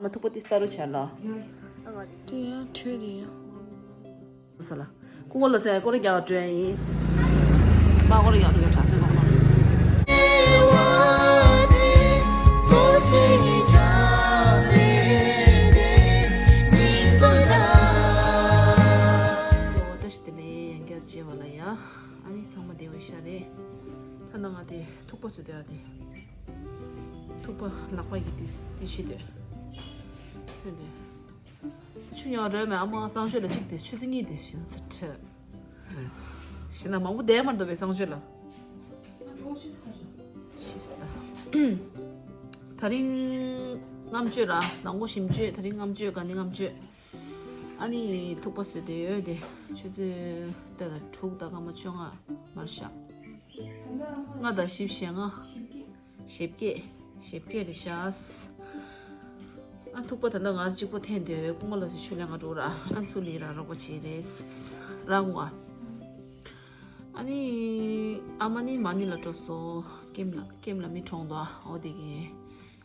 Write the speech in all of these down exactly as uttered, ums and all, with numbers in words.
མ་ཐུག་པ་ཏི་སྟ་རུ་ཆ་ལ། དེ་ཡང་ཁྲོས་དེ་ཡང་། ས་ལ། ཀུ་ཀོ་ལ་སེ་ཀོ་རེ་རྒྱག་སྤྲོད་ཡིན། མ་ཀོ་རེ་རྒྱག་སྤྲོད་གྲྭ་སེ་ཀོ་ཀོ། བཀྲ་ཤིས་བདེ་ལེགས། ཡང་བསྐྱར་མཇལ་བ་ལ་ཡ། ཨ་ནི་ཚང་མ་བདེ་བའི་ཤ་རེད། ད་ནང་ང་དེ་ཐུག་པ་བཟོས་དེ་ཨ་དེ། ཐུག་པ་ལག་པ་ཡི་དེ་དེ་ཤི་དོད། དེ་དེ། ཆུ་ཉོ་རོལ་མེད་ཨ་མ་གསང་སྤྱོད་ལ་གཅིག་དེ་ཆུ་ཚོད་གཉིས་དེ་ཤི་ན་ཚ་ཁྲ། ཤི་ན་མང་པོ་བསྡད་མ་འདུག་པའི་གསང་སྤྱོད་ལ། ཤི་ས། ད་རིང་ལྔ་མཆོད་ར་ནང་སྒོ་ཞིམ་མཆོད་ད་རིང་ལྔ་མཆོད་ག་ནི་ལྔ་མཆོད། ཨ་ནི་ཐུག་པ་བཟོས་དེ་ཡོད་དེ་ཆུ་ཚོད་དེ་ལ་དྲུག་དང་སྐར་མ་བཅོ་ལྔ་མར་ཤག་ལྔ་དང་བཞི་བཅུ་ཞེ་ལྔ། ཞེ་བརྒྱད། ཞེ་བརྒྱད་རེད་ཤག་ཨ་ཐུག་པ་ད་ལྟ་ང་གཅིག་པོ་འཐེན་དུས་ཀུ་མོ་ལ་སི་ཆུ་ལེན་ག་འགྲོ་ར་ཨ་ཚུ་ལི་ར་རོགས་པ་བྱེད་རེད། ར་ངོ་ཨ། ཨ་ནི་ཨ་མ་ནི་མ་ནི་ལ་འགྲོ་སོང་། ཀེམ་ལ་ཀེམ་ལ་མི་གྲོངས་དོ་ཨ་འོ་དེ་གི་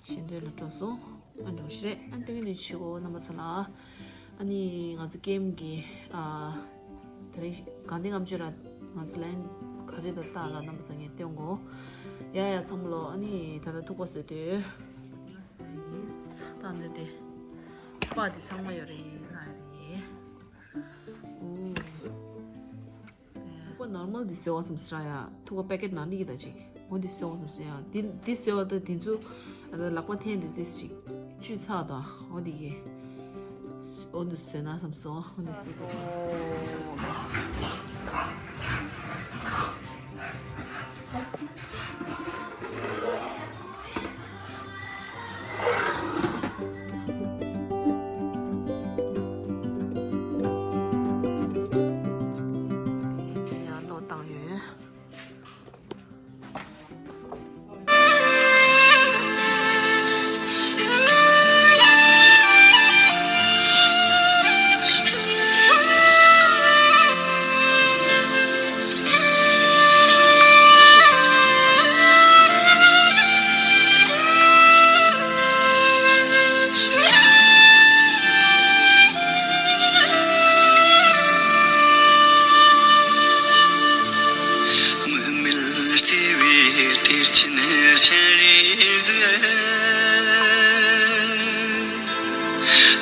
ཤེས་འདོད་ལ་འགྲོ་སོང་། ཨ་འགྲོ་ཤི་རེད་ཨ་སྟོན་གི་འདུག་ཆི་གོ་རྣམ་པ་ཚོ་ལ། ཨ་ནི་ང་ཚོ་ཀེམ་གི་ཨ། དེ་རིང་གང་ལྟར་ལྔ་མཆོད་ར་ང་ཚོ་ལན་ག་རེ་དང་ལྟ་ལ་རྣམ་པ་ཚོ་ངས་སྟོན་གོ། ཡ་ཡ་ཚང་མ་ལོ་ཨ་ནི་ད་ལྟ་ཐུག་པ་བཟོས་དུས། ད་འདི་དེ། པ་དེ་ཚང་མ་ཡོད་རེད་ལ་རེད། ཨུ། ཐུག་པ་ནོར་མལ་འདི་བཟོས་བ་སམ་སྲ་ཡ། ཐུག་པ་པེ་ཀེཊ་ནང་ནི་གི་ད་ཅིག་འོ་འདི་བཟོས་བ་སམ་སྲ་ཡ། འདི་འདི་བཟོས་བ་ད་འདི་ཚོ་ལག་པ་འཐེན་འདི་འདི་ཅིག་བཅུད་ཚགས་དང་འོ་འདི་གི་འོ་འདི་བཟོས་ན་སམ་སོ་འོ་འདི་བཟོས་གོ། ཡང་ལོ་བཏང་ཡོད། མི་མེད་བརྩེ་བའི་གཏེར་ཆེན་སྤྱན་རས་གཟིགས།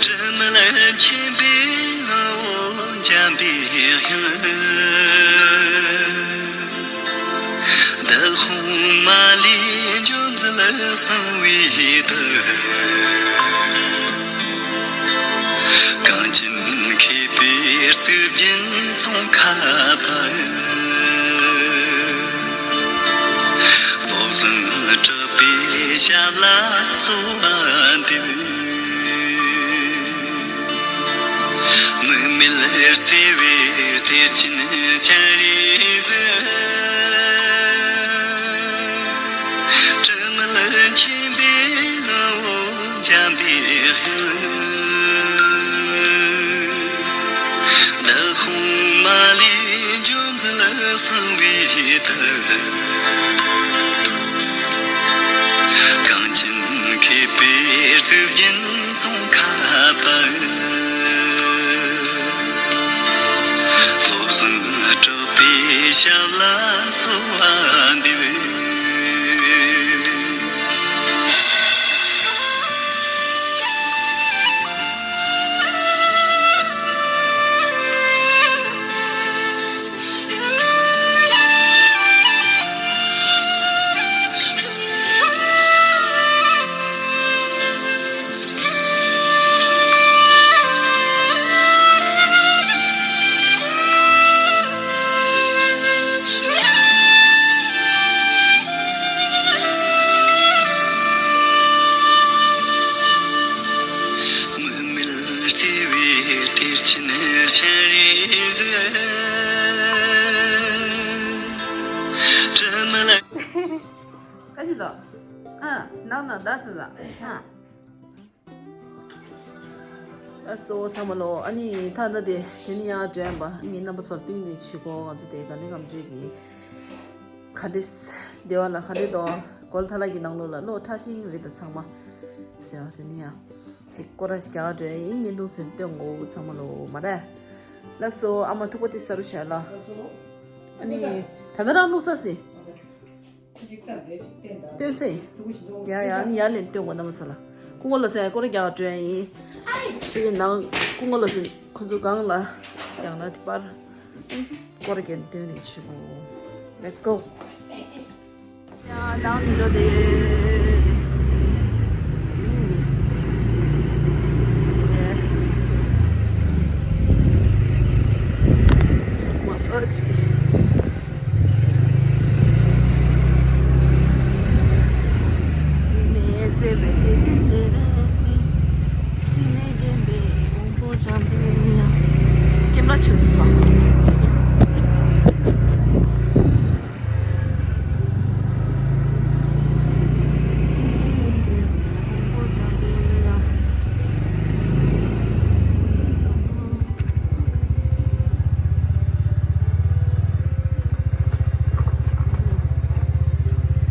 དྲི་མེད་མཁྱེན་པའི་ངོ་བོ་འཇམ་པའི་དབྱངས། བདག་དབང་མ་ལུས་འཇོམས་མཛད་གསང་བའི་བདག། གངས་ཅན་མཁས་པའི་གཙུག་རྒྱན་ཙོང་ཁ་པ། བློ་བཟང་གྲགས་པའི་ཞབས་ལ་གསོལ་བ་འདེབས། མི་མེད་བརྩེ་བའི་གཏེར་ཆེན་སྤྱན་རས་གཟིགས། དྲི་མེད་མཁྱེན་པའི་ངོ་བོ་འཇམ་པའི་དབྱངས། བདག་དབང་མ་ལུས་འཇོམས་མཛད་གསང་བའི་བདག། གངས་ཅན་མཁས་པའི་གཙུག་རྒྱན་ཙོང་ཁ་པ། བློ་བཟང་གྲགས་པའི་ཞབས་ལ་གསོལ་བ་འདེབས། མི་མེད་བརྩེ་བའི་གཏེར་ཆེན་སྤྱན་རས་གཟིགས། དྲི་མེད། ཀ་ཅི་དོ། ཨ། ནང་ན་ད་སུ་ཟ། ཨ། ཨ་སོ་ཚང་མ་ལོ། ཨ་ནི་ད་ལྟ་དེ་དེ་ནི་ཡང་འགྲོ་ཡང་པ་ངའི་རྣམ་པ་ཚོར་བསྟུན་ནས་ཆུ་གོ་ང་ཚོ་དེ་ག་ནི་ངམ་ཆོས་ཀྱི་ག་འདྲེ་སྡེ་བ་ལ་ག་འདྲེ་དོ་གོལ་ཐ་ལ་གི་ནང་ལོ་ལ་ལོ་ཁྲ་ཤིང་རེད་ད་ཚང་མ་ཟེར་བ་དེ་ནི་ཡང་ ཅིག་སྐོར་ར་ཞིག་རྒྱག་འགྲོ་ཡིན། བརྙན་ཐུང་བཟོས་སྟོན་དགོས་ཚང་མ་ལོ་མ་རེད། ལགས་སོ། ཨ་མ་ཐུག་པ་དེ་ཟ་རུ་བྱས་ལ། ཨ་ནི་ད་ལྟ་རང་བླུགས་ས་སི། སྟོན་སེ། ཡ་ཡ། ཨ་ནི་ཡར་ལེན་སྟོན་དགོས་རྣམ་པ་ཚོ་ལ། སྐུ་ངོ་ལགས་སེ་སྐོར་ར་རྒྱག་འགྲོ་ཡིན། དེ་གི་ནང་སྐུ་ངོ་ལགས་སེ་ཁོ་ཚོ་སྒང་ལ་ཡང་ན་དེ་པར་སྐོར་ར་རྒྱག་སྟོན་ནས་ཆུ་བོ། Let's go། ཡ། ནང་ནས་འགྲོ་དེ། ཀེམ་ར་ཆེ་བོ་ཟིག་དང་།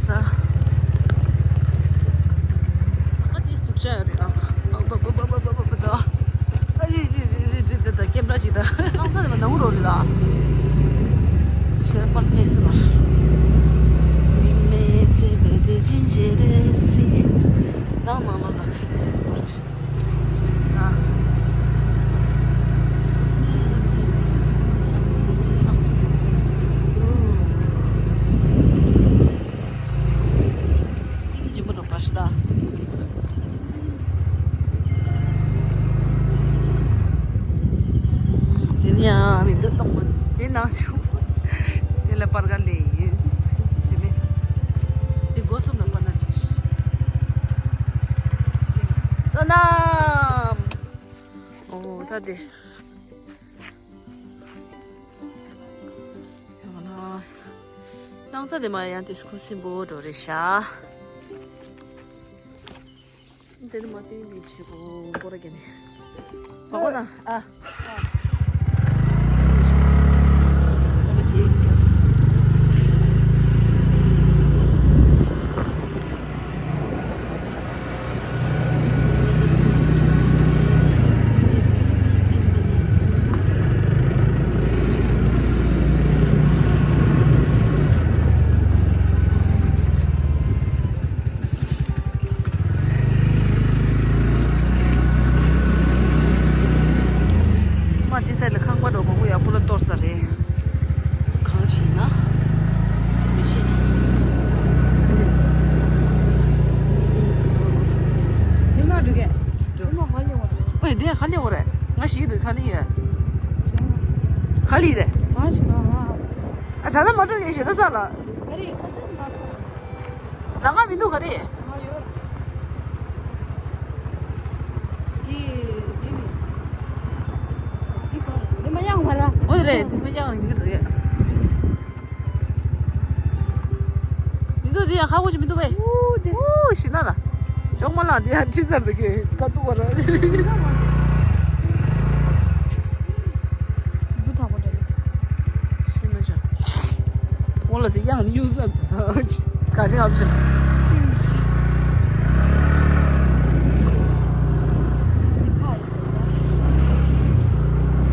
ད། ཨ་དེ་སྡུག་ཅག་ཡོད་རེད་ཨ། ཨ་རི་རི་རི་རི་རི། ད་ད་ཀེམ་ར་ཅིག་ད། རྐང་ཚ་དེ་མ་ནང་རོ་རེད་ད། ཤེར་པར་ཕེ་སི་མར། མིག་མེད་ཚེ་བའི་དེ་ཅིན་ཇེ་རེ་སི། ནང་ནང་ནང་ལ་ཕེ་སི་མར། ད། འདི་ནི་ཡང་མི་འདུག་གཏོང་མ། དེ་ནང་ཞུ། དེ་ལ་པར་ག་ལེ་ཡིན། ཞི་མེ། དེ་སྒོ་གསུམ་ལ་པར་ན་ཅིག་བསོད་ནམས། ཨོ་ད་དེ། ཡང་ན། སྣང་ས་དེ་མ་ཡང་དེ་ཁུ་སིམ་པོ་འགྲོ་རེད་ཤག་དེ་ནི་མ་བསྟན་པའི་ཆེ་གོ་གོ་ར་གེ་ནི། མ་གོ་ན་ཨ། མ་དེ་སའི་ལ་ཁང་པ་འགྲོ་མང་པོ་ཡག་པོ་ལ་གཏོར་ས་རེད། གང་བྱེད་ན། ཅི་མི་ཤེས། དེ་མ་འགྲོ་གས། འགྲོ། དེ་མ་ག་ལེ་བ་རེད། ཨོ་དེ་ག་ལེ་བ་རེད། ང་ཞིག་འདུག་ག་ལེ་ཡ། ག་ལེ་རེད། ག་ཞིག་ག་ཨ་ད་ལྟ་མ་འགྲོ་གས་ཞེ་ད་ས་ལ། ཨ་རེ་ཁ་སང་མ་ཐོག་ལ་ང་མི་འདུག་ག་རེ། ང་ཡོད། དེ་དེ་མི་དེ་ག་རེ་མ་ཡང་བ་ར། འོ་རེད། དེ་མ་ཡང་རིང་གི་རེད། མི་འདུག་དེ་ཡང་ཧ་གོ་ཅི་མི་འདུག་བས། ཨུ་དེ་ཨུ་ཤི་ན་ལ། ཇོག་མ་ལ་དེ་ཡང་ཁྲི་ཚར་འདུག་གི་ཀ་ཏུ་བ་ར། འདུག་ཐག་པ་འདྲ་ལ། ཤི་ན་ཤ། འོ་ལ་སི་ཡང་གཡུག་ས་ག་ནི་ཨབ་ཆི།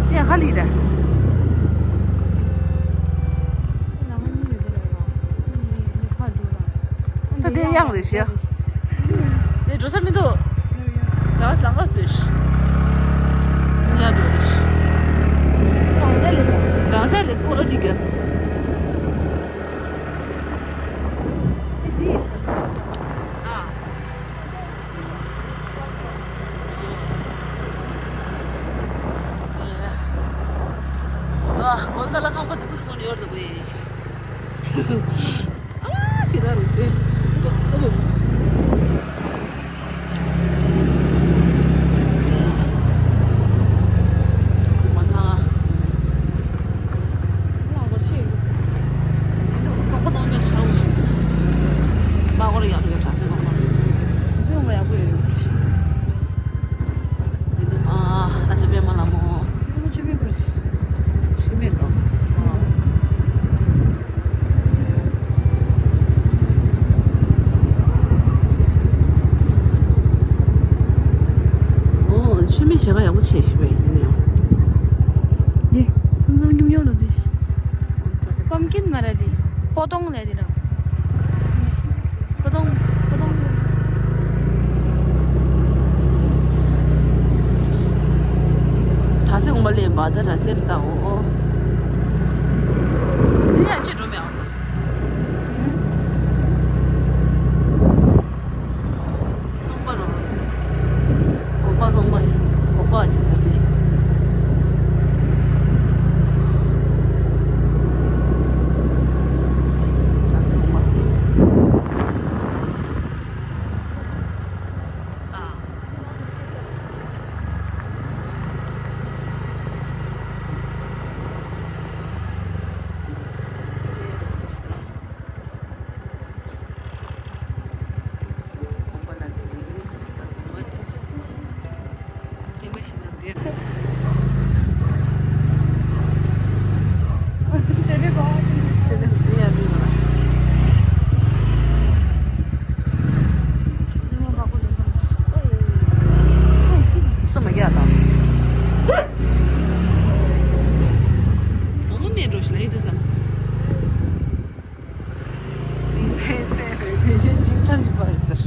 ཡ་ཧ་ལི་ར། ད་དེ་ཡང་རེད་ཤག་དེ་འགྲོ་ས་མི་འདུག་ཡང་ལ་ང་སུ་ཤི། ཡང་འགྲོ་རེད་ཤག་རང་ཅག་ལས་ས། རང་ཅག་ལས་སྐོར་ར་ཅིག་གས། དེ་དེ་ཡིན་ས། ཨ། ཨ། གོ་ད་ལ་ཁང་པ་ཙི་གུ་ཙི་གུ་ནས་ཡོར་དུ་གོ་ཡེ། ཨ་ཁྱི་ད་རུ་དེ། ཨོ། ཙི་མ་ན། ལ་བར་ཤེས། ཏོག་པ་ཏོག་ཉ་ཆ་བོ་ཞིག་མ་གོ་ར་ཡག་པོ་ཡོད་གྲྭ་སའི་ཏོག་པ། ཙི་མ་ཡག་པོ་ཡོད། འདི་ནི་མ་ཨ་ཅག་པད་མ་ལ་མོ། ཙི་མ་ཆུ་མེད་པར། ཆུ་མེད་དོ། ཆུ་མིག་ཞེ་ག་ཡག་པོ་བྱས་ཤི་བས་ཡིན་ཡང་། འདི་ཁོང་ཚོ་ཉོབ་ཉོབ་ལ་འདི། པམ་ཀིན་མ་རེད་འདི། པོ་ཏོང་ལས་འདི་ར། པོ་ཏོང་པོ་ཏོང་། གྲྭ་སའི་དགོན་པ་ལས་འབའ་ད་གྲྭ་སའི་ལ་ད་འོ། འདི་ཡང་ཅི་འགྲོ་མེད་འོ་ས། ཁང་པ་རུ། དགོན་པ་ཁང་པ་ཡིན། དགོན་པ་ཅི་ཟེར་ཏེ། གྲྭ་སའི་དགོན་པ། ཨ། སོ་མ་རྒྱག་དང་། འོ་མ་མེད་འགྲོ་ཞིག་ལ་ཡིན་དུས་བསམ། ཕན་ཚན་རེ་དེ་བཞིན་ཅིག་ཁྲ་ཅིག་པར་ཟེར།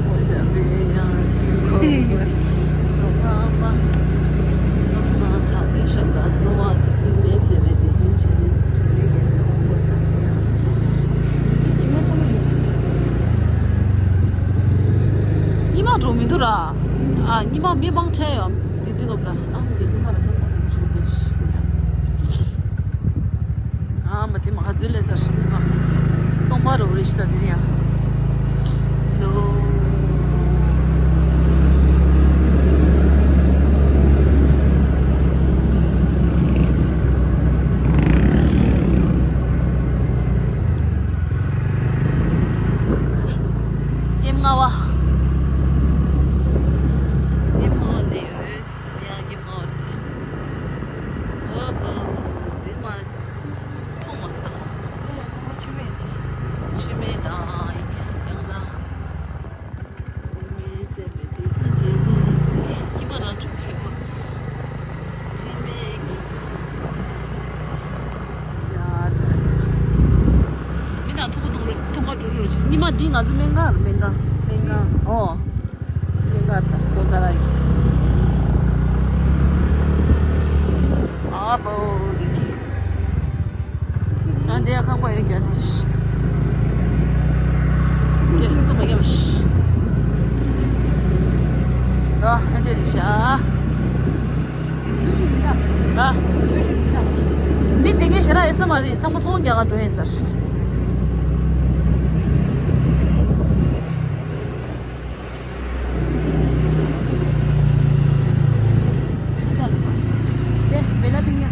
འོ་བྱ་བའི་ཡང་དེ་ཁོ་བོ་ཁོ་ང་མ། བློ་བཟང་གྲགས་པའི་ཞབས་ལ་གསོལ་བ་འདེབས། མེ་བཙལ་བའི་དེ་བཞིན་ཆེ་འདྲེས་སུ་ཁྲིད་ལས་ཀྱི་འོ་བྱ་བའི་ཡང་དེ་ཁྱི་མ་ཐོ་མ་ཉི་མ་འགྲོ་མི་འདུག་ར། ཨ་ཉི་མ་མི་མང་ཁྲལ་ཡོད་དེ་དུས་སྐབས་ལ་ཨ་ཁུ་གི་དུས་ཁ་ལ་ཁམས་པ་དེ་ཞུ་དགོས་ཤི་ཡ། ཨ་མ་དེ་མ་ཁ་ཟུལ་ལས་ས་ཧྲིམ་པ། སྟོང་པ་རུ་རེ་ཤི་ད་དེ་ཡ། ལོ། ཀེམ་ང་བ། ཀེམ་ང་བ་ལས་ཡོད། ཡང་ཀེམ་ང་བ་རེད། ཨོ་ཧོ། དེ་མ་མཐོང་མ་སོང་། དེ་ཡང་ཚང་མ་ཆུ་མེད། ཆུ་མེད་དང་ཡང་ན། མེ་བཙལ་བའི་དེ་ཚོ་བྱེད་རེས་སི་ཀྱི་མ་རང་ཚོ་ཆེ་པོ། ཆེ་མེད་ཀྱི། ཡ་ད་ནི། མི་དང་ཐུག་པ་ཐུག་རེ་ཐུག་པ་འགྲོ་རེ་བྱེད། ཉི་མ་འདི་ང་ཚོ་སྨན་ཁང་རེད། སྨན་ཁང་སྨན་ཁང་། ཨོ། སྨན་ཁང་ད་ཀོ་ད་ར་ཡིན། ཨ་བོ་འདི་གི། ང་འདི་ཡང་ཁང་པ་ཡོད་རྒྱ་དེ་ཤི། རྒྱ་སུ་མ་རྒྱ་བ་ཤི། ད་ཧན་ཏེ་རི་ཤ། ད་མི་དེ་གའི་ཞེ་དྲག་ཡོད་ས་མ་རེད། ཚང་མ་སོང་རྒྱ་གར་འགྲོ་ཡིན་ཟེར། དེ་བེ་ལ་པིང་ཡ།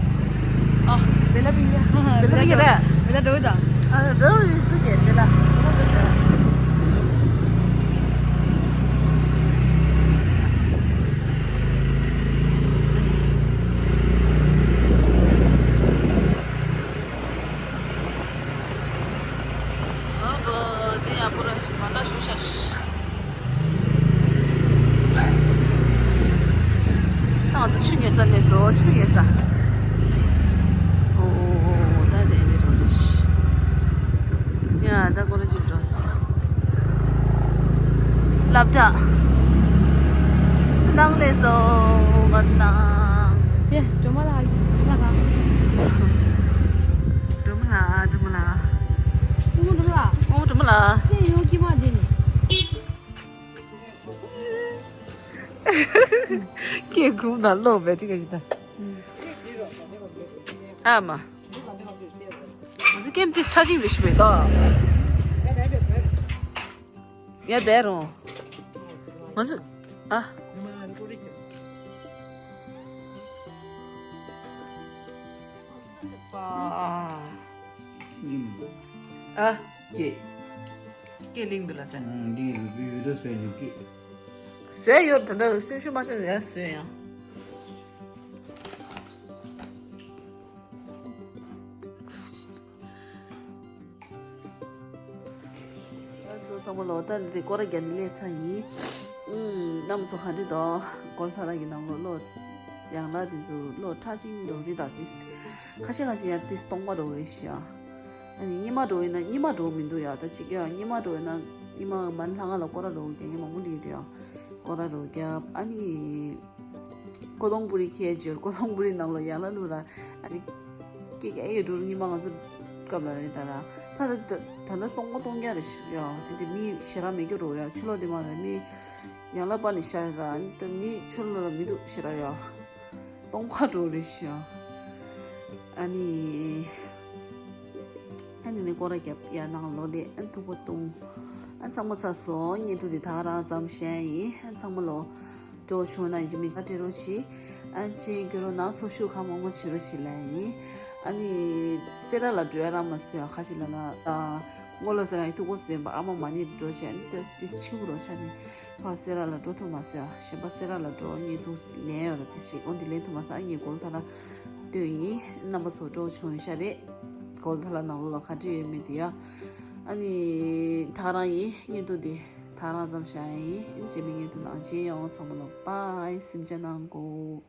ཨ། བེ་ལ་པིང་ཡ། བེ་ལ་པིང་ཡ་རེད། བེ་ལ་འགྲོ་གི་དང་། ཨ་འགྲོ་རེད་འདུག་གས་བེ་ལ། ཨ་བོ་དེ་ཡག་པོ་རེད། མ་ད་ཞུ་ཤ། ང་ཚོ་ཆུ་ཉོས་ས་སླེབས་སོང་། ཆུ་ཉོས་ས། ཨོ་ཨོ་ཨོ་ཨོ། ད་དེ་ནས་འགྲོ་ནི་ཤི། ཡ་ད་ཀོ་ལེ་ཇི་འགྲོ་ས། སློབ་གྲྭ། ནང་སླེབས་སོང་། ང་ཚོ་ནང་། དེ་སྒྲོལ་མ་ལགས་ལ་ག་སྒྲོལ་མ་ལགས། སྒྲོལ་མ་ལགས། སྒྲོལ་མ་ལགས། ཨོ་སྒྲོལ་མ་ལགས། ཨོ་སྒྲོལ་མ་ལགས། སེམས་ཡོད་ཀྱི་མ་དེ་ནི། སྐད་ཁུག་ན་ཀློག་པའི་ཅི་ག་ཞིག་ད། ཨ་མ། ང་ཚོ་ཀེམ་ཏིས་ཆ་ཅིག་རེ་ཞིག་མེད་ད། ཡ་དེ་རུང་། ང་ཚོ་ཨ། ཨ། ཨ། ཀྱེ། ཀྱེ་གླིང་དུ་ལ་ཟེར། ཨང་། འདི་བི་ཡོད་དོ་བཟོས་ནི་ཀྱེ། བཟོས་ཡོད། ད་ལྟ་སེམས་ཤུགས་མ་ཆག་ཡ་བཟོས་ཡང་། ལགས་སོ་ཚང་མ་ལོ། ད་འདི་སྐོར་ར་རྒྱག་ནི་ལས་ཚ་ཡིན། ཨུམ། གནམ་མཚོ་ག་འདྲ་འདུག་སྒོ་ལ་ས་ལ་གི་ནང་ལོ་ལོ། ཡང་ལ་དེ་ཚོ་ལོ་ཁྲ་ཅིང་འགྲོ་རེད་ད་དེ། ཁ་ཤས་ཁ་ཤས་ཡང་དེ་སྟོང་པ་འགྲོ་རེད་ཤག་ཨ་ནི་ཉི་མ་འགྲོ་ཡིན་ན་ཉི་མ་འགྲོ་མི་འདུག་ཡ། ད་ཅིག་ཡ་ཉི་མ་འགྲོ་ཡིན་ན་ཉི་མ་མ་ལྷ་ང་ལ་སྐོར་ར་འགྲོ་རྒྱ་ཉི་མ་མུ་ལི་རེད་ཡ། སྐོར་ར་འགྲོ་རྒྱ་ཨ་ནི། ཀོ་ཐོང་པུ་རི་ཁྱེར་འབྱོར། ཀོ་ཐོང་པུ་རི་ནང་ལོ་ཡ་ལ་ལུ་ར་ཨ་རི། ཀེ་ཀེ་ཨེ་ཡོད་འགྲོ་ཉི་མ་ང་ཚོ་སྐབས་ལ་རེད་ད་ར། ད་ད་ད་ད་སྟོང་པ་སྟོང་རྒྱ་རེད་ཤག་ཡ། དེ་འདྲ་མི་ཞེ་དྲག་མེད་རྒྱུ་རོ་ཡ། ཕྱི་ལོགས་དེ་མ་རེད་མི། ཡང་ལ་པ་ནི་ཤ་ར་ད་མི་ཕྱི་ལོགས་ལ་མི་འདུག་ཞེ་དྲག་ཡ། སྟོང་པ་འགྲོ་རེད་ཤག་ཨ་ནི། ཨ་ནི་ནི་སྐོར་ར་རྒྱབ་ཡ་ནང་ལོ་ལེ་ཨན་ཐུག་པ་བཏུང་། ཨན་ཚང་མ་ཚར་སོང་། བརྙན་ཐུང་འདི་ད་ག་རང་ཙམ་བཞག་ཡིན། ཨན་ཚང་མ་ལོ། འགྲོ་བྱུང་ན་ཡིན་མི་ཆ་སྤྲད་རོགས་གྱིས། ཨན་ཅེ་གྱུ་རོ་ན་ཚོ་ཤུགས་ཁ་མང་མང་བྱེད་རོགས་གྱིས་ལ་ཡིན། ཨ་ནི། སེ་ར་ལ་འགྲོ་ཡ་རང་མ་སོ་ཡ་ཁ་ཅིག་ལ་ན་ད། སྔོ་ལ་ཟེར་ཡ་ཐུག་པ་སོན་པ་ཨ་མ་མ་ནི་འགྲོ་བྱས་ཨ་ནི་ཏི་ཏི་ཆི་བུ་རོ་ཆ་ནི། ཕར་སེ་ར་ལ་འགྲོ་ཐུབ་མ་སོང་ཡ། གཞན་པ་སེ་ར་ལ་འགྲོ་ངས་འདུག་ལན་ཡོད་ལ་དེ་ཞིག་འོན་ཏེ་ལན་ཐུབ་མ་སོང་། ཨ་ངས་གོ་ལ་ཐ་ལ་ལྟོས་ཡིན། རྣམ་པ་ཚོ་འགྲོ་བྱུང་ཤ་རེད། གོ་ལ་ཐ་ལ་ནང་ལོགས་ལ་ག་འདྲ་ཡོད་མེད་དེ་ཡ། ཨ་ནི་ད་རང་ཡིན་ངས་འདུག་དེ་ད་རང་ཙམ་བྱ་ཡིན། རྗེས་མའི་ངས་འདུག་ནང་མཇལ་ཡོང་། ཚང་མ་ལ་པའི་སེམས་ཅན་ནང་གོ།